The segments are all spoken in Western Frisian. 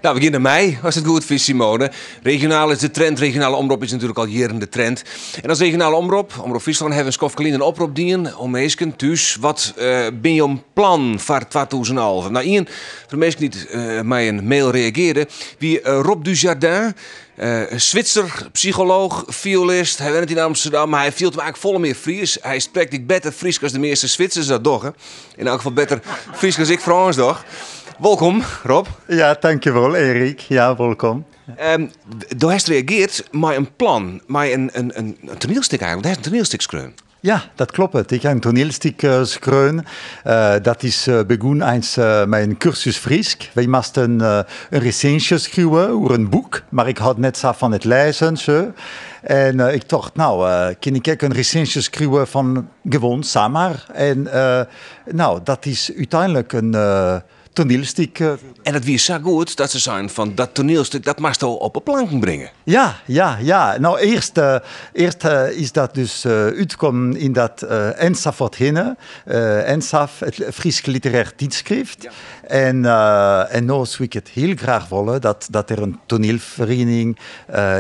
Nou, we geane mei, as it goed fynst, Simone. Regionaal is de trend, regionale omrop is natuerlik al jierren de trend. En as regionale omrop, Omrop Fryslân, hawwe we in skoftke lyn in oprop dien oan minsken thús. Wat uh, binne jo plannen foar 2011? Nou, ien fan de minsken dy't uh, mei in mail reagearre, wie uh, Rob Dujardin. Uh, Switser, psycholooch, violist. Hy wennet yn Amsterdam, mar hy fielt him eigentlik folle mear Fries. Hy sprekt ek better Frysk as de measte Switsers dat dogge. Yn elk gefal better Frysk as ik Frânsk doch. Wolkom, Rob. Ja, dankjewol, Erik. Ja, wolkom. Um, do hast reagearre mei in plan, mei in toanielstik eigentlik. Do hast in toanielstik skreaun. Ja, dat kloppet. Ik ha in toanielstik skreaun. Dat is begûn eins mei in kursus Frysk. Wy moasten in resinsje skriuwe oer in boek, mar ik hâld net sa fan it lêzen. Zo. En ik tocht, nou, kin ik ek in resinsje skriuwe fan gewoan samar? En nou, dat is úteinlik in toanielstik. En dat wie sa goed dat se seinen fan dat toanielstik dat moatsto op 'e planken bringe. Ja, ja, ja. Nou, earst, earst is dat dus útkommen yn dat Ensafuorthinne, Ensafh, it Frysk Literêr Tydskrift. Ja. En, en no soe ik it hiel graach wolle dat, dat der in toanielferiening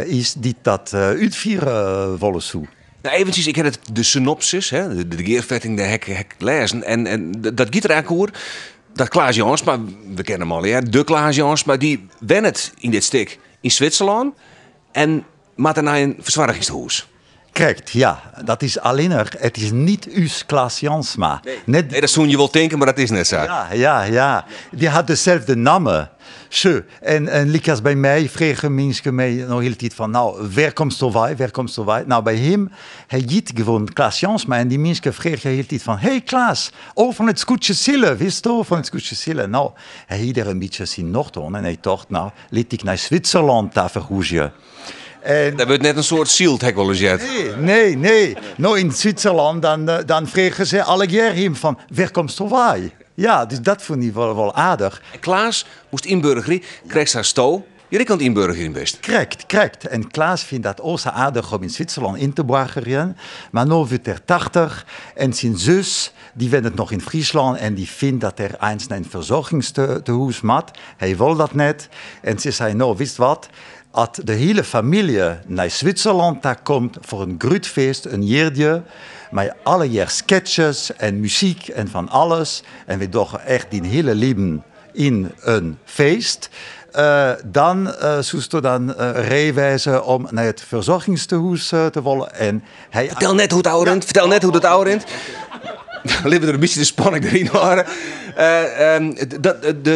is dy't dat útfiere wolle soe. Nou, eventsjes, ik ha it, de synopsis, hè, de gearfetting, dêr ha ik lêzen. En dat giet der eigentlik oer dat Klaas Jansma, we kenne him allegear, de Klaas Jansma, dy wennet yn dit stik yn Switserlân en moat nei in fersoargingstehûs. Krekt, ja. Dat is allinnich, it is net ús Klaas Jansma. Nee, net, nee, dat soene je wol tinke, mar dat is net sa. Ja, ja, ja. Dy hat deselde namme. Zo. En lykas by my fregen minsken my noch hieltyd fan, nou, wêr komsto wei, wêr komsto wei? Nou, by him, hy hjit gewoan Klaas Jansma en dy minsken freegje hieltyd fan, hey Klaas, oh, fan it skûtsjesilen, witsto, fan it skûtsjesilen. Nou, hy hie der in bytsje syn nocht oan en hy tocht, nou, lit ik nei Switserlân ta ferhûzje. En Der wurdt net in soad syld, ha ik wolris heard. Nee, nee, nee. No, yn Switserlân dan, dan fregen se allegear him fan, wêr komsto wei? Ja, dus dat fûn hy wol, wol aardich. En Klaas moast ynburgerje, krekt sa asto hjir ek oan it ynburgerjen bist. Krekt, krekt. En Klaas fynt dat o sa aardich om yn Switserlân yn te boargerjen. Mar no wurdt er 80 en syn sus, dy wennet noch yn Fryslân en dy fynt dat er eins nei in fersoargingstehûs moat. Hy wol dat net. En se sei, no, witst wat, as de hiele famylje nei Switserlân ta komt foar in grut feest, in jierdei, mei allegear sketches en muzyk en fan alles, en wy dogge echt dyn hiele libben yn in feest, dan soesto dan ree wêze om nei it fersoargingstehûs te wollen. En hy Fertel net hoe't it ôfrint, fertel net hoe't it ôfrint. Litte we der in bytsje de spanning deryn hâlde.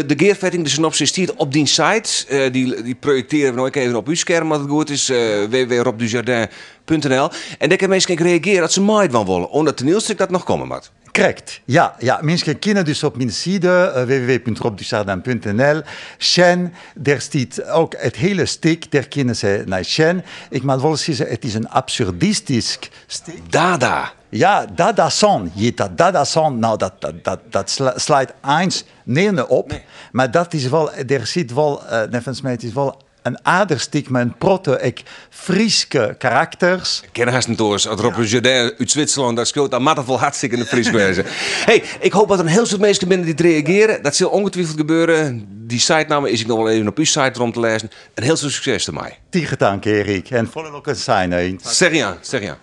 De gearfetting, de synopsis stiet op dyn site. Dy projektearje we no ek even op ús skerm, as it goed is. www.robdujardin.nl En dêr kinne minsken ek reagearje as se meidwaan wolle oan dat toanielstik dat noch komme moat. Krekt, ja, ja. Minsken kinne dus op myn side www.robdujardin.nl sjen. Dêr stiet ek it hiele stik, dêr kinne se nei sjen. Ik moat wol sizze, it is in absurdistysk stik. Dada. Ja, Dada San hjit dat. Dada San, nou dat, dat, dat, dat slacht eins nearne op. Nee. Mar dat is wol, der sit wol, neffens my, it is wol in aardich stik mei in protte ek Fryske karakters. Kin hast net oars. As Rob Dujardin út Switserlân dat skriuwt, dan moat it wol hartstikke Frysk wêze. Hey, ik hoop dat der in hiel soad minsken binne dy't reagearje. Dat sil ongetwijfeld gebeure. Dy sitenamme is ek noch wol even op ús site werom te lêzen. In hiel soad sukses dermei. Tige tank, Erik. En folle lok en seine. Zeg ja, zeg ja.